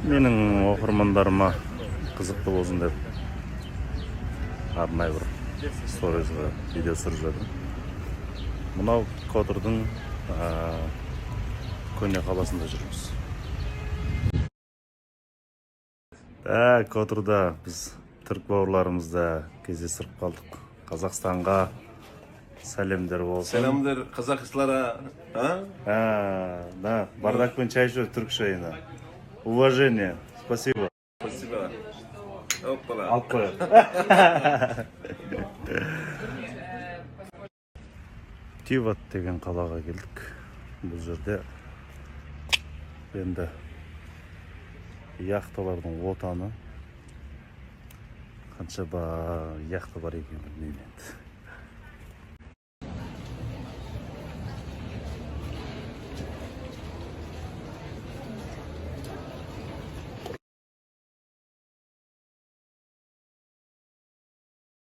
Менің оқырмандарыма қызықты болсын деп арнайы бір сторизға видео түсіріп жатырмын. Мынау Котордың көне қаласында жүрміз. Которда біз түрік бауырларымызды кездестіріп қалдық. Қазақстанға сәлемдер болсын. Selamlar Kazaklara. Ha? А, да, бардакпен чай ішіп, түрік шайына. Уважение, спасибо. Спасибо. Hoppala. Алып қояды. Тиват деген қалаға келдік. Бұл жерде енді яхталардың отаны. Қанша ба яхта бар екенін білмеймін енді.